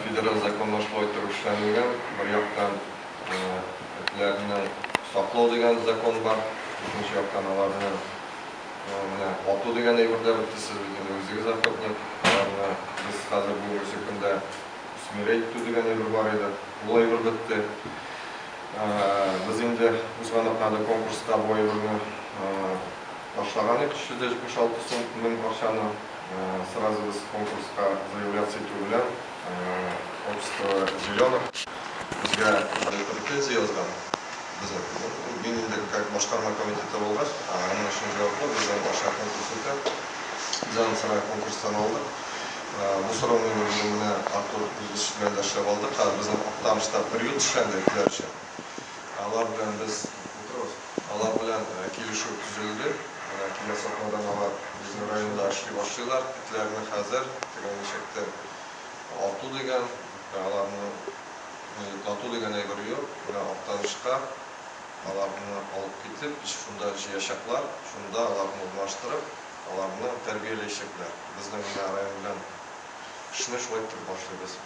федераль законнар шулай итеп эшләнелгән. Бер яктан, этләрне саклау дигән закон бар, икенче яктан аларны менә ату дигән әйбер дә бетте, сез бит инде үзегез охотник. Аларны без хәзер бүгенге көндә усмирять итү дигән әйбер бар иде, ул әйбер бетте. Без инде узган атнада конкурста бу әйберне ташлаган идек, 376 сум мең акчаны. Сразу без конкурска заявляться итү белән Общество зеленых безгә претензия язган. Безнең, мин инде как башкарма комитеты булгач, аның өчен җаваплы, без аның аша конкурс үтә. Без аны сразу конкурстан алдык. Бу сорауны инде бүген менә Артур Илгиз белән дә эшләп алдык. Хәзер безнең Актанышта приют эшләнде этләр өчен. Алар белән без утырабыз. Алар белән килешү төзелде. Менә киләсе атнадан алар безнең районда эшли башлыйлар. Этләрне хәзер теге ничектер ату дигән, аларны йоклату дигән әйбер юк. Менә Актанышка аларны алып китеп, шунда җыячаклар, шунда аларны урнаштырып, аларны тәрбияләячәкләр. Безнең менә район белән эшне шулай итеп башлыйбыз.